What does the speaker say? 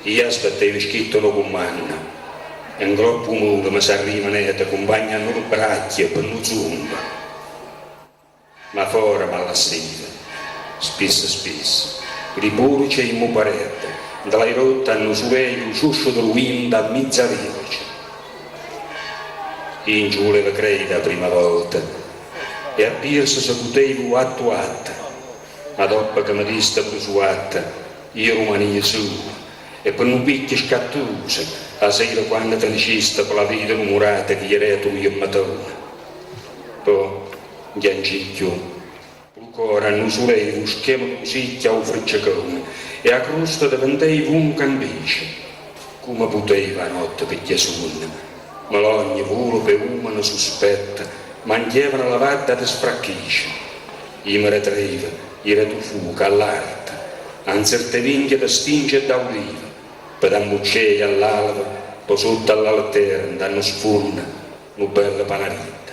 Io aspetteva schitto nu cummanno e 'ncopp' 'o muro me sarria meneto cumpagno a nu braccio pe nu zumpo. Ma fora m'allasseva, spisso spisso, li purce e 'i muparedde, 'nta la irotta a nu suleio 'o ciuscio de lu viento a mmiez'a vioce. Io nce vuleva crede 'a primma volta e appierso secuteva 'o atto atto, ma doppo che me diste prusuatta io rumania sulo e pe nu picchio scattuso 'a sera quanno te ne sciste pe la via de lu murato che ierete 'o iemmetone. Po' 'nchiancì cchiù. Lu core annusuleva 'o schema d' 'o sicchio a 'o friccecone e 'a crosta deventeva un cambice. Comme puteva 'a notte piglià suonno? Melogne, vulpe e umane suspette m'anghievano la vadda de sfracchisce. Io me retreva, iret' 'o fuoco, all'arte, a 'nzertevinchia de stinge e d'aulive, pe d'ammuccè all'alva, po' sotto all'altera, 'int' a nu sfunno, nu bello panaritto.